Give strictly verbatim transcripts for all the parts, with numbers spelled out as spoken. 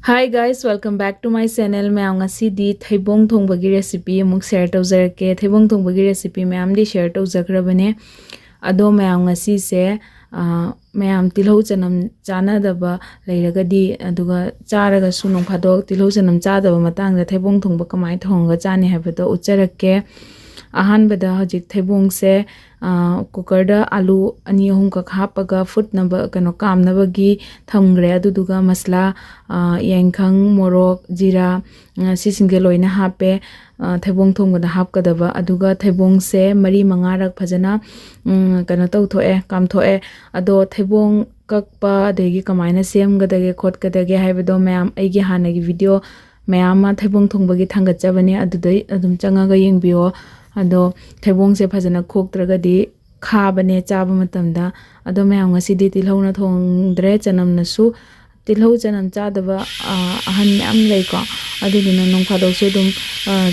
Hi guys, welcome back to my channel. ꯃꯌꯥꯝ, ꯉꯁꯤꯗꯤ ꯊꯩꯕꯣꯡ ꯊꯣꯡꯕꯒꯤ recipe ꯑꯃꯨꯛ share ꯇꯧꯖꯔꯛꯀꯦ꯫ ꯊꯩꯕꯣꯡ ꯊꯣꯡꯕꯒꯤ recipe ꯃꯌꯥꯝꯗꯤ share ꯇꯧꯖꯈ꯭ꯔꯕꯅꯦ, ꯑꯗꯣ ꯃꯌꯥꯝ, ꯉꯁꯤꯁꯦ ꯑ, ꯃꯌꯥꯝ ꯇꯤꯜꯍꯧ ꯆꯅꯝ ꯆꯥꯅꯗꯕ ꯂꯩꯔꯒꯗꯤ, ꯑꯗꯨꯒ ꯆꯥꯔꯒꯁꯨ ꯅꯣꯡ ꯐꯥꯗꯣꯛ ꯇꯤꯜꯍꯧ ꯆꯅꯝ ꯆꯥꯗꯕ ꯃꯇꯥꯡꯗ ꯊꯩꯕꯣꯡ ꯊꯣꯡꯕ ꯀꯃꯥꯏꯅ ꯊꯣꯡꯉꯒ ꯆꯥꯅꯤ ꯍꯥꯏꯕꯗꯣ ꯎꯠꯆꯔꯛꯀꯦ꯫ ꯑꯍꯥꯟꯕꯗ ꯍꯧꯖꯤꯛ ꯊꯩꯕꯣꯡꯁꯦ, ꯑ, cookerꯗ ꯑꯂꯨ ꯑꯅꯤ ꯑꯍꯨꯝꯈꯛ ꯍꯥꯞꯄꯒ ꯐꯨꯠꯅꯕ, ꯀꯩꯅꯣ, ꯀꯥꯝꯅꯕꯒꯤ ꯊꯝꯈ꯭ꯔꯦ꯫ ꯑꯗꯨꯗꯨꯒ ꯃꯁꯂꯥ, ꯑ, ꯌꯥꯏꯉꯪ, ꯃꯣꯔꯣꯛ, ꯖꯤꯔꯥ, ꯑ, ꯁꯤꯁꯤꯡꯁꯦ ꯂꯣꯏꯅ ꯍꯥꯞꯄꯦ, ꯑ, ꯊꯩꯕꯣꯡ ꯊꯣꯡꯕꯗ ꯍꯥꯞꯀꯗꯕ꯫ ꯑꯗꯨꯒ ꯊꯩꯕꯣꯡꯁꯦ ꯃꯔꯤ ꯃꯉꯥꯔꯛ ꯐꯖꯅ, ꯎꯝ, ꯀꯩꯅꯣ ꯇꯧꯊꯣꯛꯑꯦ, ꯀꯥꯝꯊꯣꯛꯑꯦ꯫ ꯑꯗꯣ ꯊꯩꯕꯣꯡ ꯀꯛꯄ, ꯑꯗꯒꯤ ꯀꯃꯥꯏꯅ ꯁꯦꯝꯒꯗꯒꯦ ꯈꯣꯠꯀꯗꯒꯦ ꯍꯥꯏꯕꯗꯣ ꯃꯌꯥꯝ ꯑꯩꯒꯤ ꯍꯥꯟꯅꯒꯤ video ꯃꯌꯥꯝ ꯑꯃ ꯊꯩꯕꯣꯡ ꯊꯣꯡꯕꯒꯤ ꯊꯥꯡꯒꯠꯆꯕꯅꯦ, ꯑꯗꯨꯗꯩ ꯑꯗꯨꯝ ꯆꯪꯉꯒ ꯌꯦꯡꯕꯤꯌꯣ꯫ ꯑꯗꯣ ꯊꯩꯕꯣꯡꯁꯦ ꯐꯖꯅ ꯈꯣꯛꯇ꯭ꯔꯒꯗꯤ ꯈꯥꯕꯅꯦ ꯆꯥꯕ ꯃꯇꯝꯗ꯫ ꯑꯗꯣ ꯃꯌꯥꯝ, ꯉꯁꯤꯗꯤ ꯇꯤꯜꯍꯧꯅ ꯊꯣꯡꯗ꯭ꯔꯦ, ꯆꯅꯝꯅꯁꯨ, ꯇꯤꯜꯍꯧ ꯆꯅꯝ ꯆꯥꯗꯕ, ꯑ, ꯑꯍꯟ ꯃꯌꯥꯝ ꯂꯩꯀꯣ, ꯑꯗꯨꯗꯨꯅ ꯅꯣꯡ ꯐꯥꯗꯣꯛꯁꯨ ꯑꯗꯨꯝ, ꯑ,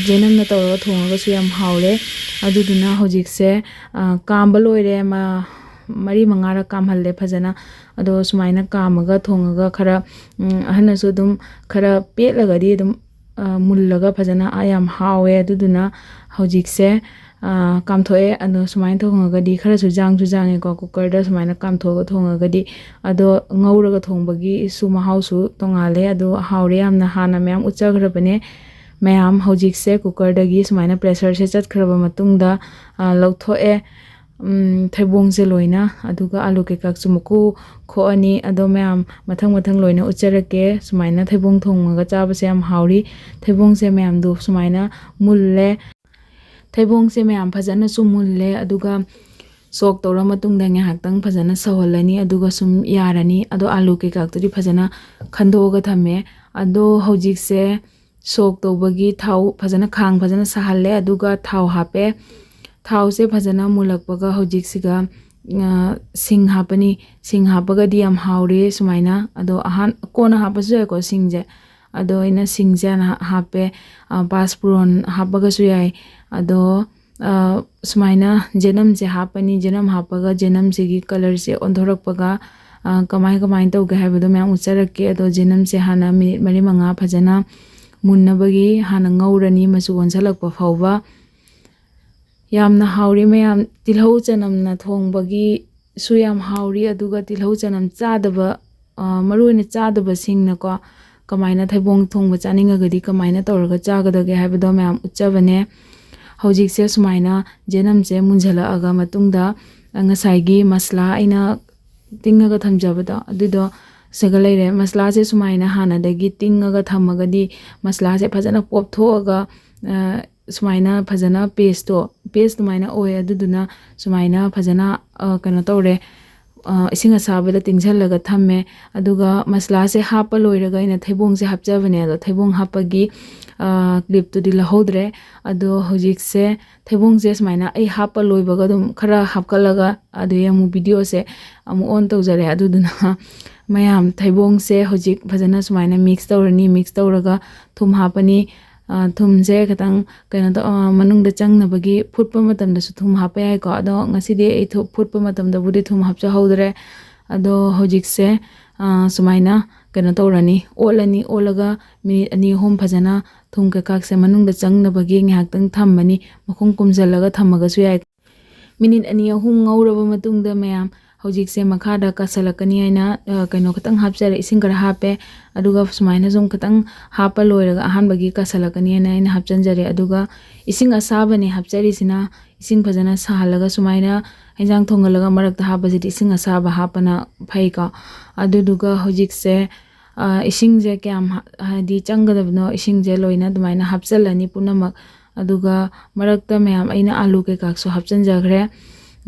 ꯖꯦꯅꯝꯅ ꯇꯧꯔꯒ ꯊꯣꯡꯉꯒꯁꯨ ꯌꯥꯝ ꯍꯥꯎꯔꯦ꯫ ꯑꯗꯨꯗꯨꯅ ꯍꯧꯖꯤꯛꯁꯦ, ꯑ, ꯀꯥꯝꯕ ꯂꯣꯏꯔꯦ, ꯃ-, ꯃꯔꯤ ꯃꯉꯥꯔꯛ ꯀꯥꯝꯍꯜꯂꯦ ꯐꯖꯅ꯫ ꯑꯗꯣ ꯁꯨꯃꯥꯏꯅ ꯀꯥꯝꯃꯒ ꯊꯣꯡꯉꯒ ꯈꯔ, ꯎꯝ, ꯑꯍꯟꯅꯁꯨ ꯑꯗꯨꯝ ꯈꯔ ꯄꯦꯠꯂꯒꯗꯤ ꯑꯗꯨꯝ, ꯑ, ꯃꯨꯜꯂꯒ ꯐꯖꯅ, ꯑ, ꯌꯥꯝ ꯍꯥꯎꯋꯦ꯫ ꯑꯗꯨꯗꯨꯅ ꯍꯧꯖꯤꯛꯁꯦ, ꯑ, ꯀꯥꯝꯊꯣꯛꯑꯦ꯫ ꯑꯗꯣ ꯁꯨꯃꯥꯏꯅ ꯊꯣꯡꯉꯒꯗꯤ ꯈꯔꯁꯨ ꯖꯥꯡꯁꯨ ꯖꯥꯡꯉꯦꯀꯣ, cookerꯗ ꯁꯨꯃꯥꯏꯅ ꯀꯥꯝꯊꯣꯛꯑꯒ ꯊꯣꯡꯉꯒꯗꯤ꯫ ꯑꯗꯣ ꯉꯧꯔꯒ ꯊꯣꯡꯕꯒꯤꯁꯨ ꯃꯍꯥꯎꯁꯨ ꯇꯣꯡꯉꯥꯜꯂꯦ꯫ ꯑꯗꯣ ꯍꯥꯎꯔꯦ ꯌꯥꯝꯅ, ꯍꯥꯟꯅ ꯃꯌꯥꯝ ꯎꯠꯆꯈ꯭ꯔꯕꯅꯦ꯫ ꯃꯌꯥꯝ, ꯍꯧꯖꯤꯛꯁꯦ cookerꯗꯒꯤ ꯁꯨꯃꯥꯏꯅ pressureꯁꯦ ꯆꯠꯈ꯭ꯔꯕ ꯃꯇꯨꯡꯗ, ꯑ, ꯂꯧꯊꯣꯛꯑꯦ꯫ ꯎꯝ, ꯊꯩꯕꯣꯡꯁꯦ ꯂꯣꯏꯅ, ꯑꯗꯨꯒ ꯑꯂꯨ ꯀꯩꯀꯥꯁꯨ ꯃꯀꯨ ꯈꯣꯛꯑꯅꯤ꯫ ꯑꯗꯣ ꯃꯌꯥꯝ, ꯃꯊꯪ ꯃꯊꯪ ꯂꯣꯏꯅ ꯎꯠꯆꯔꯛꯀꯦ꯫ ꯁꯨꯃꯥꯏꯅ ꯊꯩꯕꯣꯡ ꯊꯣꯡꯉꯒ ꯆꯥꯕꯁꯦ ꯌꯥꯝ ꯍꯥꯎꯔꯤ꯫ ꯊꯩꯕꯣꯡꯁꯦ ꯃꯌꯥꯝꯗꯨ ꯁꯨꯃꯥꯏꯅ ꯃꯨꯜꯂꯦ꯫ ꯊꯩꯕꯣꯡꯁꯦ ꯃꯌꯥꯝ ꯐꯖꯅꯁꯨ ꯃꯨꯜꯂꯦ, ꯑꯗꯨꯒ ꯁꯣꯛ ꯇꯧꯔ ꯃꯇꯨꯡꯗ ꯉꯥꯏꯍꯥꯛꯇꯪ ꯐꯖꯅ ꯁꯧꯍꯜꯂꯅꯤ, ꯑꯗꯨꯒ ꯁꯨꯝ ꯌꯥꯔꯅꯤ꯫ ꯑꯗꯣ ꯑꯂꯨ ꯀꯩꯀꯥꯗꯨꯗꯤ ꯐꯖꯅ ꯈꯟꯗꯣꯛꯑꯒ ꯊꯝꯃꯦ꯫ ꯑꯗꯣ ꯍꯧꯖꯤꯛꯁꯦ ꯁꯣꯛ ꯇꯧꯕꯒꯤ ꯊꯥꯎ ꯐꯖꯅ, ꯈꯥꯡ ꯐꯖꯅ ꯁꯥꯍꯜꯂꯦ, ꯑꯗꯨꯒ ꯊꯥꯎ ꯍꯥꯞꯄꯦ꯫ ꯊꯥꯎꯁꯦ ꯐꯖꯅ ꯃꯨꯜꯂꯛꯄꯒ ꯍꯧꯖꯤꯛꯁꯤꯒ, ꯑ, ꯁꯤꯡ ꯍꯥꯞꯄꯅꯤ꯫ ꯁꯤꯡ ꯍꯥꯞꯄꯒꯗꯤ ꯌꯥꯝ ꯍꯥꯎꯔꯦ ꯁꯨꯃꯥꯏꯅ꯫ ꯑꯗꯣ ꯑꯍꯥꯟ-, ꯀꯣꯟꯅ ꯍꯥꯞꯄꯁꯨ ꯌꯥꯏꯀꯣ ꯁꯤꯡꯁꯦ꯫ ꯑꯗꯣ ꯑꯩꯅ ꯁꯤꯡꯁꯦ ꯍꯥꯟꯅ ꯍꯥꯞꯄꯦ꯫ ꯑ, ꯄꯥꯁ ꯄꯨꯔꯣꯟ ꯍꯥꯞꯄꯒꯁꯨ ꯌꯥꯏ꯫ ꯑꯗꯣ, ꯑ, ꯁꯨꯃꯥꯏꯅ ꯖꯦꯅꯝꯁꯦ ꯍꯥꯞꯄꯅꯤ꯫ ꯖꯦꯅꯝ ꯍꯥꯞꯄꯒ ꯖꯦꯅꯝꯁꯤꯒꯤ colourꯁꯦ ꯑꯣꯟꯊꯣꯔꯛꯄꯒ, ꯑ, ꯀꯃꯥꯏ ꯀꯃꯥꯏꯅ ꯇꯧꯒꯦ ꯍꯥꯏꯕꯗꯣ ꯃꯌꯥꯝ ꯎꯠꯆꯔꯛꯀꯦ꯫ ꯑꯗꯣ ꯖꯦꯅꯝꯁꯦ ꯍꯥꯟꯅ ꯃꯤꯅꯤꯠ ꯃꯔꯤ ꯃꯉꯥ ꯐꯖꯅ ꯃꯨꯟꯅꯕꯒꯤ ꯍꯥꯟꯅ ꯉꯧꯔꯅꯤ, ꯃꯆꯨ ꯑꯣꯟꯁꯜꯂꯛꯄ ꯐꯥꯎꯕ꯫ ꯌꯥꯝꯅ ꯍꯥꯎꯔꯤ ꯃꯌꯥꯝ, ꯇꯤꯜꯍꯧ ꯆꯅꯝꯅ ꯊꯣꯡꯕꯒꯤꯁꯨ ꯌꯥꯝ ꯍꯥꯎꯔꯤ꯫ ꯑꯗꯨꯒ ꯇꯤꯜꯍꯧ ꯆꯅꯝ ꯆꯥꯗꯕ, ꯑ, ꯃꯔꯨ ꯑꯣꯏꯅ ꯆꯥꯗꯕꯁꯤꯡꯅꯀꯣ, ꯀꯃꯥꯏꯅ ꯊꯩꯕꯣꯡ ꯊꯣꯡꯕ ꯆꯥꯅꯤꯡꯉꯒꯗꯤ ꯀꯃꯥꯏꯅ ꯇꯧꯔꯒ ꯆꯥꯒꯗꯒꯦ ꯍꯥꯏꯕꯗꯣ ꯃꯌꯥꯝ ꯎꯠꯆꯕꯅꯦ꯫ ꯍꯧꯖꯤꯛꯁꯦ ꯁꯨꯃꯥꯏꯅ ꯖꯦꯅꯝꯁꯦ ꯃꯨꯟꯖꯜꯂꯛꯑꯒ ꯃꯇꯨꯡꯗ, ꯑ, ꯉꯁꯥꯏꯒꯤ ꯃꯁꯂꯥ ꯑꯩꯅ ꯇꯤꯡꯉꯒ ꯊꯝꯖꯕꯗꯣ, ꯑꯗꯨꯗꯣ ꯁꯤꯒ ꯂꯩꯔꯦ꯫ ꯃꯁꯂꯥꯁꯦ ꯁꯨꯃꯥꯏꯅ ꯍꯥꯟꯅꯗꯒꯤ ꯇꯤꯡꯉꯒ ꯊꯝꯃꯒꯗꯤ ꯃꯁꯂꯥꯁꯦ ꯐꯖꯅ ꯄꯣꯞꯊꯣꯛꯑꯒ, ꯑ, ꯁꯨꯃꯥꯏꯅ ꯐꯖꯅ pasteꯇꯣ, paste ꯑꯗꯨꯃꯥꯏꯅ ꯑꯣꯏ꯫ ꯑꯗꯨꯗꯨꯅ ꯁꯨꯃꯥꯏꯅ ꯐꯖꯅ, ꯑ, ꯀꯩꯅꯣ ꯇꯧꯔꯦ, ꯑ, ꯏꯁꯤꯡ ꯑꯁꯥꯕꯗ ꯇꯤꯡꯁꯜꯂꯒ ꯊꯝꯃꯦ꯫ ꯑꯗꯨꯒ ꯃꯁꯂꯥꯁꯦ ꯍꯥꯞꯄ ꯂꯣꯏꯔꯒ ꯑꯩꯅ ꯊꯩꯕꯣꯡꯁꯦ ꯍꯥꯞꯆꯕꯅꯦ꯫ ꯑꯗꯣ ꯊꯩꯕꯣꯡ ꯍꯥꯞꯄꯒꯤ, ꯑ, clipꯇꯨꯗꯤ ꯂꯧꯍꯧꯗ꯭ꯔꯦ꯫ ꯑꯗꯣ ꯍꯧꯖꯤꯛꯁꯦ ꯊꯩꯕꯣꯡꯁꯦ ꯁꯨꯃꯥꯏꯅ ꯑꯩ ꯍꯥꯞꯄ ꯂꯣꯏꯕꯒ ꯑꯗꯨꯝ ꯈꯔ ꯍꯥꯞꯀꯠꯂꯒ ꯑꯗꯨꯗꯩ ꯑꯃꯨꯛ videoꯁꯦ ꯑꯃꯨꯛ on ꯇꯧꯖꯔꯦ꯫ ꯑꯗꯨꯗꯨꯅ ꯃꯌꯥꯝ, ꯊꯩꯕꯣꯡꯁꯦ ꯍꯧꯖꯤꯛ ꯐꯖꯅ ꯁꯨꯃꯥꯏꯅ mix ꯇꯧꯔꯅꯤ꯫ Mix ꯇꯧꯔꯒ ꯊꯨꯝ ꯍꯥꯞꯄꯅꯤ꯫ ꯑ, ꯊꯨꯝꯁꯦ ꯈꯤꯇꯪ ꯀꯩꯅꯣ ꯇꯧ-, ꯑ, ꯃꯅꯨꯡꯗ ꯆꯪꯅꯕꯒꯤ ꯐꯨꯠꯄ ꯃꯇꯝꯗꯁꯨ ꯊꯨꯝ ꯍꯥꯞꯄ ꯌꯥꯏꯀꯣ꯫ ꯑꯗꯣ ꯉꯁꯤꯗꯤ ꯑꯩ ꯊꯨ-, ꯐꯨꯠꯄ ꯃꯇꯝꯗꯕꯨꯗꯤ ꯊꯨꯝ ꯍꯥꯞꯆꯍꯧꯗ꯭ꯔꯦ꯫ ꯑꯗꯣ ꯍꯧꯖꯤꯛꯁꯦ, ꯑ, ꯁꯨꯃꯥꯏꯅ ꯀꯩꯅꯣ ꯇꯧꯔꯅꯤ, ꯑꯣꯠꯂꯅꯤ꯫ ꯑꯣꯠꯂꯒ ꯃꯤꯅꯤꯠ ꯑꯅꯤ ꯑꯍꯨꯝ ꯐꯖꯅ ꯊꯨꯝ ꯀꯩꯀꯥꯁꯦ ꯃꯅꯨꯡꯗ ꯆꯪꯅꯕꯒꯤ ꯉꯥꯏꯍꯥꯛꯇꯪ ꯊꯝꯃꯅꯤ꯫ ꯃꯈꯨꯝ ꯀꯨꯝꯁꯤꯜꯂꯒ ꯊꯝꯃꯒꯁꯨ ꯌꯥꯏ꯫ ꯃꯤꯅꯤꯠ ꯑꯅꯤ ꯑꯍꯨꯝ ꯉꯧꯔꯕ ꯃꯇꯨꯡꯗ ꯃꯌꯥꯝ, ꯍꯧꯖꯤꯛꯁꯦ ꯃꯈꯥꯗ ꯀꯥꯁꯜꯂꯛꯀꯅꯤ ꯍꯥꯏꯅ, ꯑ, ꯀꯩꯅꯣ ꯈꯤꯇꯪ ꯍꯥꯞꯆꯔꯦ, ꯏꯁꯤꯡ ꯈꯔ ꯍꯥꯞꯄꯦ꯫ ꯑꯗꯨꯒ ꯁꯨꯃꯥꯏꯅ ꯁꯨꯝ ꯈꯤꯇꯪ ꯍꯥꯞꯄ ꯂꯣꯏꯔꯒ ꯑꯍꯥꯟꯕꯒꯤ ꯀꯥꯁꯜꯂꯛꯀꯅꯤ ꯍꯥꯏꯅ ꯑꯩꯅ ꯍꯥꯞꯆꯤꯟꯖꯔꯦ꯫ ꯑꯗꯨꯒ ꯏꯁꯤꯡ ꯑꯁꯥꯕꯅꯦ ꯍꯥꯞꯆꯔꯤꯁꯤꯅ, ꯏꯁꯤꯡ ꯐꯖꯅ ꯁꯥꯍꯜꯂꯒ ꯁꯨꯃꯥꯏꯅ ꯍꯦꯟꯖꯥꯡ ꯊꯣꯡꯒꯠꯂꯒ ꯃꯔꯛꯇ ꯍꯥꯞꯄꯁꯤꯗꯤ ꯏꯁꯤꯡ ꯑꯁꯥꯕ ꯍꯥꯞꯄꯅ ꯐꯩꯀꯣ꯫ ꯑꯗꯨꯗꯨꯒ ꯍꯧꯖꯤꯛꯁꯦ, ꯑ, ꯏꯁꯤꯡꯁꯦ ꯀꯌꯥꯝ ꯍꯥ-, ꯍꯥꯏꯗꯤ ꯆꯪꯒꯗꯕꯅꯣ, ꯏꯁꯤꯡꯁꯦ ꯂꯣꯏꯅ ꯑꯗꯨꯃꯥꯏꯅ ꯍꯥꯞꯆꯤꯜꯂꯅꯤ ꯄꯨꯝꯅꯃꯛ꯫ ꯑꯗꯨꯒ ꯃꯔꯛꯇ ꯃꯌꯥꯝ ꯑꯩꯅ ꯑꯥꯂꯨ ꯀꯩꯀꯥꯁꯨ ꯍꯥꯞꯆꯤꯟꯖꯈ꯭ꯔꯦ꯫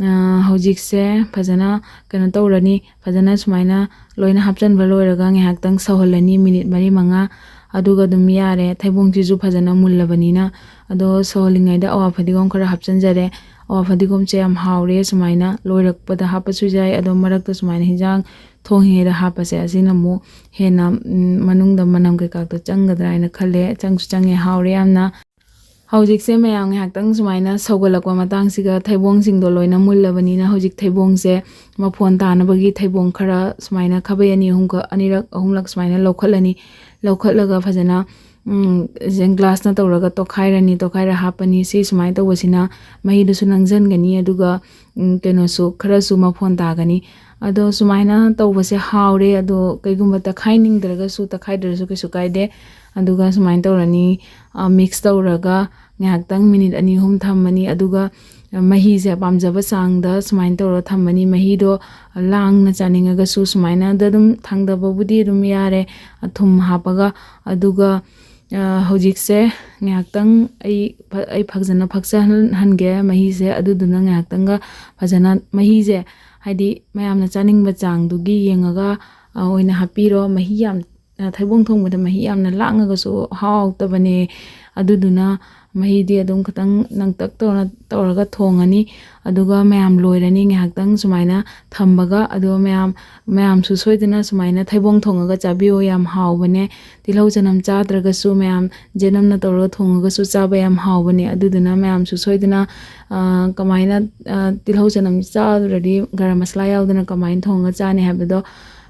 ꯑ, ꯍꯧꯖꯤꯛꯁꯦ ꯐꯖꯅ ꯀꯩꯅꯣ ꯇꯧꯔꯅꯤ, ꯐꯖꯅ ꯁꯨꯃꯥꯏꯅ ꯂꯣꯏꯅ ꯍꯥꯞꯆꯤꯟꯕ ꯂꯣꯏꯔꯒ ꯉꯥꯏꯍꯥꯛꯇꯪ ꯁꯧꯍꯜꯂꯅꯤ, ꯃꯤꯅꯤꯠ ꯃꯔꯤ ꯃꯉꯥ꯫ ꯑꯗꯨꯒ ꯑꯗꯨꯝ ꯌꯥꯔꯦ, ꯊꯩꯕꯣꯡꯁꯤꯁꯨ ꯐꯖꯅ ꯃꯨꯜꯂꯕꯅꯤꯅ꯫ ꯑꯗꯣ ꯁꯧꯍꯜꯂꯤꯉꯩꯗ ꯑꯋꯥ ꯐꯗꯤꯒꯣꯝ ꯈꯔ ꯍꯥꯞꯆꯤꯟꯖꯔꯦ꯫ ꯑꯋꯥ ꯐꯗꯤꯒꯣꯝꯁꯦ ꯌꯥꯝ ꯍꯥꯎꯔꯦ, ꯁꯨꯃꯥꯏꯅ ꯂꯣꯏꯔꯛꯄꯗ ꯍꯥꯞꯄꯁꯨ ꯌꯥꯏ꯫ ꯑꯗꯣ ꯃꯔꯛꯇ ꯁꯨꯃꯥꯏꯅ ꯍꯤꯟꯖꯥꯡ ꯊꯣꯡꯉꯤꯉꯩꯗ ꯍꯥꯞꯄꯁꯦ, ꯑꯁꯤꯅ ꯑꯃꯨꯛ ꯍꯦꯟꯅ, ꯎꯝ, ꯃꯅꯨꯡꯗ ꯃꯅꯝ ꯀꯩꯀꯥꯗꯣ ꯆꯪꯒꯗ꯭ꯔꯥ ꯍꯥꯏꯅ ꯈꯜꯂꯦ꯫ ꯆꯪꯁꯨ ꯆꯪꯉꯦ, ꯍꯥꯎꯔꯦ ꯌꯥꯝꯅ꯫ ꯍꯧꯖꯤꯛꯁꯦ ꯃꯌꯥꯝ ꯉꯥꯏꯍꯥꯛꯇꯪ ꯁꯨꯃꯥꯏꯅ ꯁꯧꯒꯠꯂꯛꯄ ꯃꯇꯥꯡꯁꯤꯒ ꯊꯩꯕꯣꯡꯁꯤꯡꯗꯣ ꯂꯣꯏꯅ ꯃꯨꯜꯂꯕꯅꯤꯅ, ꯍꯧꯖꯤꯛ ꯊꯩꯕꯣꯡꯁꯦ ꯃꯐꯣꯟ ꯇꯥꯅꯕꯒꯤ ꯊꯩꯕꯣꯡ ꯈꯔ ꯁꯨꯃꯥꯏꯅ ꯈꯥꯕꯩ ꯑꯅꯤ ꯑꯍꯨꯝꯒ, ꯑꯅꯤꯔꯛ ꯑꯍꯨꯝꯂꯛ ꯁꯨꯃꯥꯏꯅ ꯂꯧꯈꯠꯂꯅꯤ꯫ ꯂꯧꯈꯠꯂꯒ ꯐꯖꯅ, ꯎꯝ, ꯖꯦꯡ ꯒ꯭ꯂꯥꯁꯅ ꯇꯧꯔꯒ ꯇꯣꯈꯥꯏꯔꯅꯤ, ꯇꯣꯈꯥꯏꯔ ꯍꯥꯞꯄꯅꯤ꯫ ꯁꯤ ꯁꯨꯃꯥꯏꯅ ꯇꯧꯕꯁꯤꯅ ꯃꯍꯤꯗꯨꯁꯨ ꯅꯪꯁꯤꯟꯒꯅꯤ, ꯑꯗꯨꯒ, ꯎꯝ, ꯀꯩꯅꯣꯁꯨ, ꯈꯔꯁꯨ ꯃꯐꯣꯟ ꯇꯥꯒꯅꯤ꯫ ꯑꯗꯣ ꯁꯨꯃꯥꯏꯅ ꯇꯧꯕꯁꯦ ꯍꯥꯎꯔꯦ꯫ ꯑꯗꯣ ꯀꯩꯒꯨꯝꯕ ꯇꯛꯈꯥꯏꯅꯤꯡꯗ꯭ꯔꯒꯁꯨ ꯇꯛꯈꯥꯏꯗ꯭ꯔꯁꯨ ꯀꯩꯁꯨ ꯀꯥꯏꯗꯦ꯫ ꯑꯗꯨꯒ ꯁꯨꯃꯥꯏꯅ ꯇꯧꯔꯅꯤ, ꯑ, ꯃꯤꯛꯁ ꯇꯧꯔꯒ ꯉꯥꯏꯍꯥꯛꯇꯪ ꯃꯤꯅꯤꯠ ꯑꯅꯤ ꯑꯍꯨꯝ ꯊꯝꯃꯅꯤ꯫ ꯑꯗꯨꯒ ꯃꯍꯤꯁꯦ ꯄꯥꯝꯖꯕ ꯆꯥꯡꯗ ꯁꯨꯃꯥꯏꯅ ꯇꯧꯔꯒ ꯊꯝꯃꯅꯤ꯫ ꯃꯍꯤꯗꯣ ꯂꯥꯡꯅ ꯆꯥꯅꯤꯡꯉꯒꯁꯨ ꯁꯨꯃꯥꯏꯅ ꯑꯗ ꯑꯗꯨꯝ ꯊꯥꯡꯗꯕꯕꯨꯗꯤ ꯑꯗꯨꯝ ꯌꯥꯔꯦ, ꯑ, ꯊꯨꯝ ꯍꯥꯞꯄꯒ꯫ ꯑꯗꯨꯒ, ꯑ, ꯍꯧꯖꯤꯛꯁꯦ ꯉꯥꯏꯍꯥꯛꯇꯪ ꯑꯩ ꯐ-, ꯑꯩ ꯐꯖꯅ ꯐꯛꯆꯍꯟꯒꯦ ꯃꯍꯤꯁꯦ꯫ ꯑꯗꯨꯗꯨꯅ ꯉꯥꯏꯍꯥꯛꯇꯪꯒ ꯐꯖꯅ ꯃꯍꯤꯁꯦ, ꯍꯥꯏꯗꯤ ꯃꯌꯥꯝꯅ ꯆꯥꯅꯤꯡꯕ ꯆꯥꯡꯗꯨꯒꯤ ꯌꯦꯡꯉꯒ, ꯑ, ꯑꯣꯏꯅ ꯍꯥꯞꯄꯤꯔꯣ꯫ ꯃꯍꯤ ꯌꯥꯝ, ꯑ, ꯊꯩꯕꯣꯡ ꯊꯣꯡꯕꯗ ꯃꯍꯤ ꯌꯥꯝꯅ ꯂꯥꯡꯉꯒꯁꯨ ꯍꯥꯎꯇꯕꯅꯦ꯫ ꯑꯗꯨꯗꯨꯅ ꯃꯍꯤꯗꯤ ꯑꯗꯨꯝ ꯈꯤꯇꯪ ꯅꯪꯇꯛ ꯇꯧꯅ ꯇꯧꯔꯒ ꯊꯣꯡꯉꯅꯤ꯫ ꯑꯗꯨꯒ ꯃꯌꯥꯝ ꯂꯣꯏꯔꯅꯤ ꯉꯥꯏꯍꯥꯛꯇꯪ ꯁꯨꯃꯥꯏꯅ ꯊꯝꯕꯒ꯫ ꯑꯗꯨꯒ ꯃꯌꯥꯝ, ꯃꯌꯥꯝꯁꯨ ꯁꯣꯏꯗꯅ ꯁꯨꯃꯥꯏꯅ ꯊꯩꯕꯣꯡ ꯊꯣꯡꯉꯒ ꯆꯥꯕꯤꯌꯨ, ꯌꯥꯝ ꯍꯥꯎꯕꯅꯦ꯫ ꯇꯤꯜꯍꯧ ꯆꯅꯝ ꯆꯥꯗ꯭ꯔꯒꯁꯨ ꯃꯌꯥꯝ ꯖꯦꯅꯝꯅ ꯇꯧꯔꯒ ꯊꯣꯡꯉꯒꯁꯨ ꯆꯥꯕ ꯌꯥꯝ ꯍꯥꯎꯕꯅꯦ꯫ ꯑꯗꯨꯗꯨꯅ ꯃꯌꯥꯝꯁꯨ ꯁꯣꯏꯗꯅ, ꯑ, ꯀꯃꯥꯏꯅ, ꯑ, ꯇꯤꯜꯍꯧ ꯆꯅꯝ ꯆꯥꯗ꯭ꯔꯗꯤ, ꯒꯔꯝ ꯃꯁꯥꯂꯥ ꯌꯥꯎꯗꯅ ꯀꯃꯥꯏꯅ ꯊꯣꯡꯉꯒ ꯆꯥꯅꯤ ꯍꯥꯏꯕꯗꯣ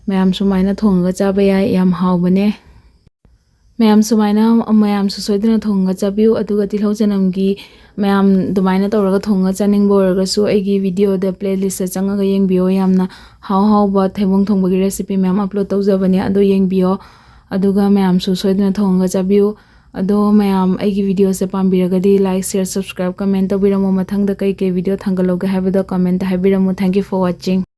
ꯃꯌꯥꯝ ꯁꯨꯃꯥꯏꯅ ꯊꯣꯡꯉꯒ ꯆꯥꯕ ꯌꯥꯏ, ꯌꯥꯝ ꯍꯥꯎꯕꯅꯦ꯫ ꯃꯌꯥꯝ ꯁꯨꯃꯥꯏꯅ, ꯃꯌꯥꯝꯁꯨ ꯁꯣꯏꯗꯅ ꯊꯣꯡꯉꯒ ꯆꯥꯕꯤꯌꯨ꯫ ꯑꯗꯨꯒ ꯇꯤꯜꯍꯧ ꯆꯅꯝꯒꯤ ꯃꯌꯥꯝ ꯑꯗꯨꯃꯥꯏꯅ ꯇꯧꯔꯒ ꯊꯣꯡꯉꯒ ꯆꯥꯅꯤꯡꯕ ꯑꯣꯏꯔꯒꯁꯨ ꯑꯩꯒꯤ ꯚꯤꯗꯤꯑꯣꯗ playlist ꯆꯪꯉꯒ ꯌꯦꯡꯕꯤꯌꯣ꯫ ꯌꯥꯝꯅ ꯍꯥꯎ ꯍꯥꯎꯕ ꯊꯩꯕꯣꯡ ꯊꯣꯡꯕꯒꯤ recipe ꯃꯌꯥꯝ upload ꯇꯧꯖꯕꯅꯦ, ꯑꯗꯣ ꯌꯦꯡꯕꯤꯌꯣ꯫ ꯑꯗꯨꯒ ꯃꯌꯥꯝꯁꯨ ꯁꯣꯏꯗꯅ ꯊꯣꯡꯉꯒ ꯆꯥꯕꯤꯌꯨ꯫ ꯑꯗꯣ ꯃꯌꯥꯝ ꯑꯩꯒꯤ ꯚꯤꯗꯤꯑꯣꯁꯦ ꯄꯥꯝꯕꯤꯔꯒꯗꯤ like, share, subscribe, comment ꯇꯧꯕꯤꯔꯝꯃꯣ꯫ ꯃꯊꯪꯗ ꯀꯩ ꯀꯩ ꯚꯤꯗꯤꯑꯣ ꯊꯥꯡꯒꯠꯂꯧꯒꯦ ꯍꯥꯏꯕꯗꯣ comment ꯍꯥꯏꯕꯤꯔꯝꯃꯣ꯫ Thank you for watching.